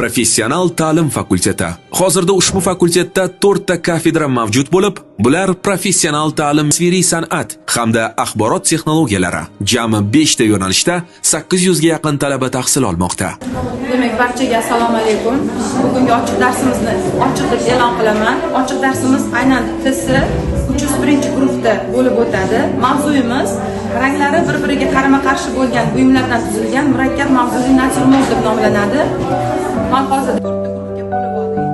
Professional ta'lim fakulteti. Hozirda ushbu fakultetda 4 ta kafedra mavjud bo'lib, bular professional ta'lim, tasviriy san'at hamda axborot texnologiyalari. Jami 5 ta yo'nalishda 800 ga yaqin talaba tahsil olmoqda. Demak, barchaga assalomu alaykum. Bugungi ochiq darsimizni ochiq deb e'lon qilaman. Ochiq darsimiz aynan TS 301-guruhda bo'lib o'tadi. Mavzuyimiz ranglari bir-biriga qarama-qarshi bo'lgan buyumlardan tuzilgan murakkab mavzuli natyurmort deb nomlanadi. Man hozir 4 ta guruhga bo'lib oldik.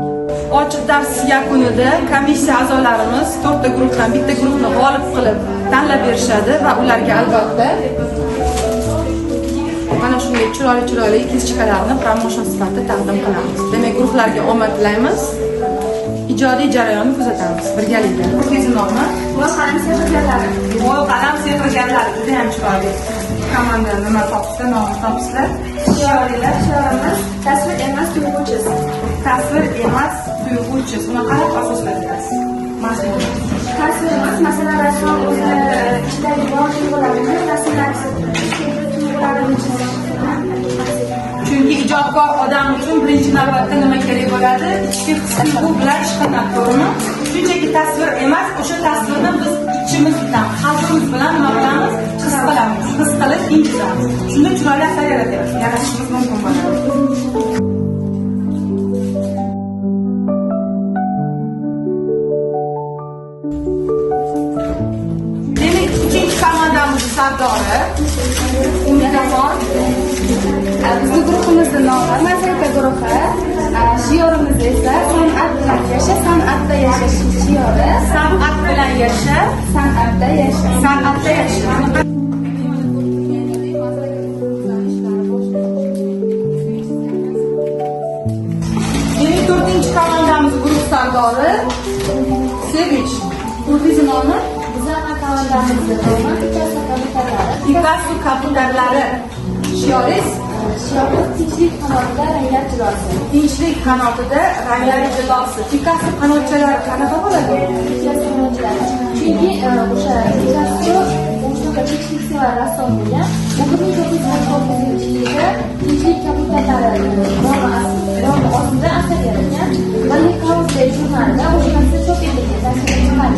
Ochiq dars yakunida komissiya a'zolarimiz 4 ta guruhdan bitta guruhni g'olib qilib tanlab berishadi va ularga albatta mana shunday chiroyli-chiroyli kischikalarni promotion sifatida taqdim qilamiz. Demak, guruhlarga omad tilaymiz. Ijodiy jarayonni kuzatamiz birgalikda. Guruhingiz nomi? Mo'y qalam sehrgarlari. Mo'y qalam sehrgarlari juda ham chiroyli. Komanda nima topsa, nomi topsizlar? Shiorlar, shiorimiz tasvir emas, tuyg'uchiz. Tasvir emas, tuyg'uchiz. Uni qanaqa asosladingiz? Mazmun. Tasvir emas, masalan, rassom o'zini ichidagi bor tuyg'ularini rasmga aks ettirish, tuyg'ularini chizish. Chunki ijodkor odam uchun birinchi navbatda nima kerak bo'ladi? Ichki his-tuyg'u bilan ish qilinadi, to'g'rimi? Shunchaki tasvir emas, o'sha tasvirni biz ichimiz bilan, qalbimiz bilan nima qilamiz? His qilamiz. His qilib keyin chizamiz. Shunda chiroyli asar yaratamiz. Yaratishimiz mumkin bo'ladi. Demak, uchinchi komandamiz sardori Umidaxon. Bizni guruhimizni nomi Mozaika guruhi. Shiorimiz esa san'at bilan yasha, san'atda yashash shiori. San'at bilan yasha, San'atda yasha. San'atda yasha. Demak, to'rtinchi komandamiz guruh sardori Sevinch. Guruhingiz nomi? Bizning komandamizni nomi Picasso kabutarlari. Picasso kabutarlari. Shioringiz? Shiorimiz tinchlik qanotida ranglar jilosi. Tinchlik qanotida ranglar jilosi. Picasso qanotchalari qanaqa bo'ladi? Picasso qanotchalari. Chunki o'sha Picasso shunaqa tinchlik sevar rassom bo'lgan. U 1949-yilda tinchlik kabutarlari nomi ostida asar yaratgan. Milliy Kausday jurnalida o'sha narsa chop etilgan, tasvir etilgan.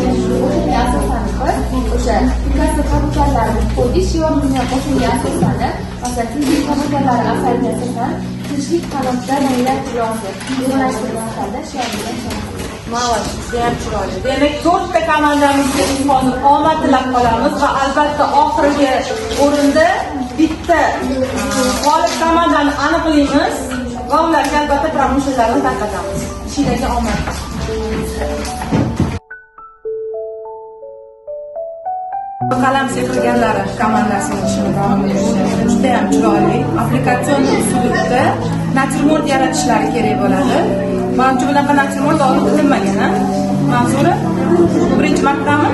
O'shanga asoslanib biz o'sha Picasso kabutarlarini qo'ydik, shiorimizni ham o'shanga asoslanib, masalan, tinchlik kabutarlari asariga asosan tinchlik qanotida ranglar jilosi uyg'unlashtirilgan holda shiorimizni chop qildik. Молодец, judayam chiroyli. Demak, to'rtta komandamizga biz hozir omad tilab qolamiz va albatta oxirgi o'rinda bitta g'olib komandani aniqlaymiz va ularga albatta promotionlarni tarqatamiz. Ishinglarga omad. Qalam sehrgarlari komandasini ishini davom ettirishyapti. Juda ham chiroyli applikatsion usulda natyurmort yaratishlari kerak bo'ladi. Manimcha bunaqa natyurmort oldin qilinmagan, a? Manzura, bu birinchi martami?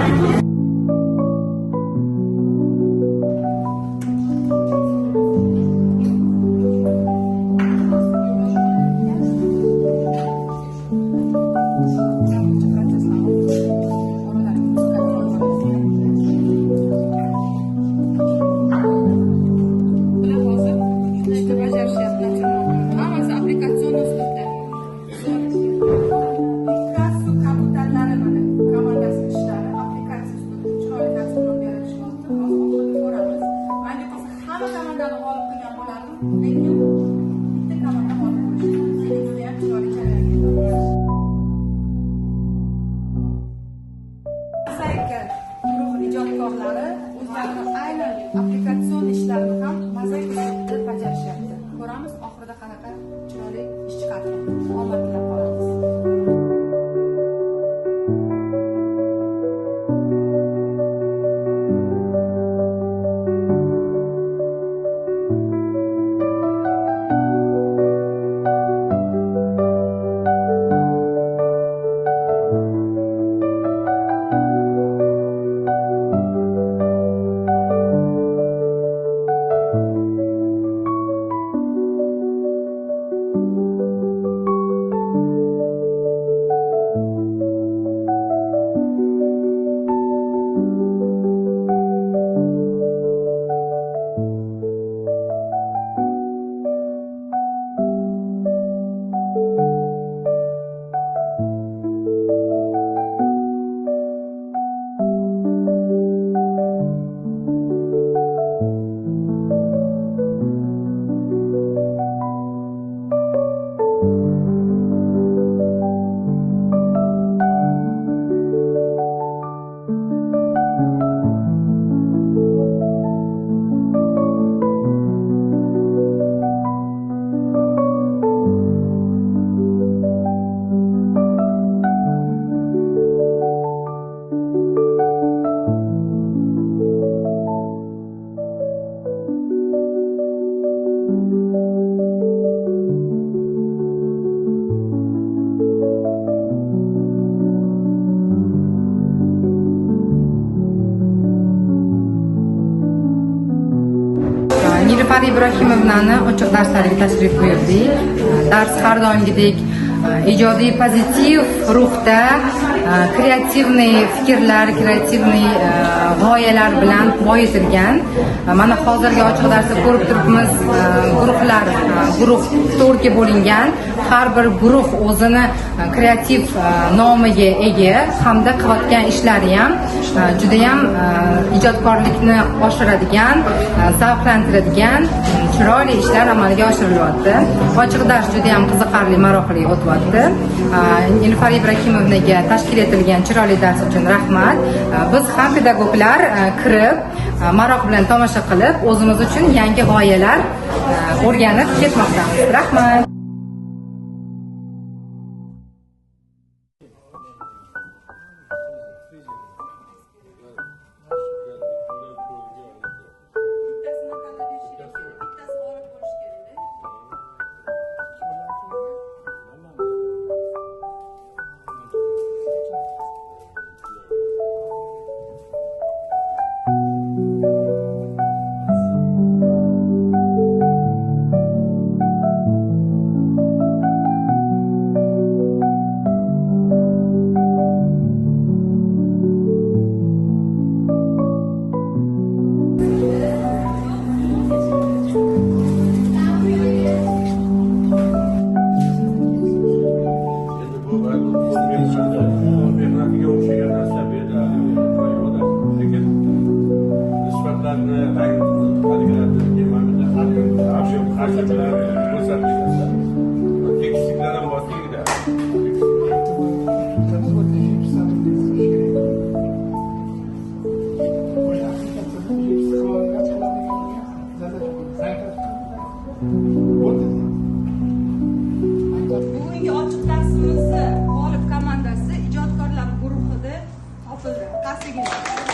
Bular hozir ishni bajarishyapti. Hammasi applikatsion uslubda. Picasso kabutarlari mana komandasi ishlari applikatsiya uslubida chiroyli natyurmort yaratishyapti. Hozir oxirida ko'ramiz. Manga qolsa hamma komandani g'olib qilgan bo'lardim, lekin bitta komanda g'olib bo'lishdi. Lekin judayam chiroyli jarayon ketdi. Mozaika guruhi ijodkorlari o'zlarini aynan applikatsion ishlarini ham mozaika uslubida bajarishyapti. Ko'ramiz oxirida qanaqa chiroyli ish chiqadi. Omad tilab qolamiz. Nilufar Ibrohimovnani ochiq darslariga tashrif buyurdik. Dars har doimgidek ijodiy pozitiv ruhda, креативный fikrlar, креативный g'oyalar bilan boyitilgan. Mana hozirgi ochiq darsda ko'rib turibmiz, guruhlar, guruh to'rtga bo'lingan. Har bir guruh o'zini kreativ nomiga ega hamda qilayotgan ishlari ham judayam ijodkorlikni oshiradigan, zavqlantiradigan chiroyli ishlar amalga oshirilyapti. Ochiq dars judayam qiziqarli, maroqli o'tyapti. Nilufar Ibrohimovnaga tashkil etilgan chiroyli dars uchun rahmat. Biz ham pedagoglar kirib, maroq bilan tomosha qilib, o'zimiz uchun yangi g'oyalar o'rganib ketmoqdamiz. Rahmat. Endi bu mehnatiga o'xshagan narsa bu yerda yo'qda. Lekin nisbatlarni, rang haligilarni, mana bu yerda ob'em hajmlar ko'rsatilgan. Tekisliklar ham bor tagida. Bugungi ochiq darsimizni g'olib komandasi ijodkorlar guruhida topildi. Qasigina.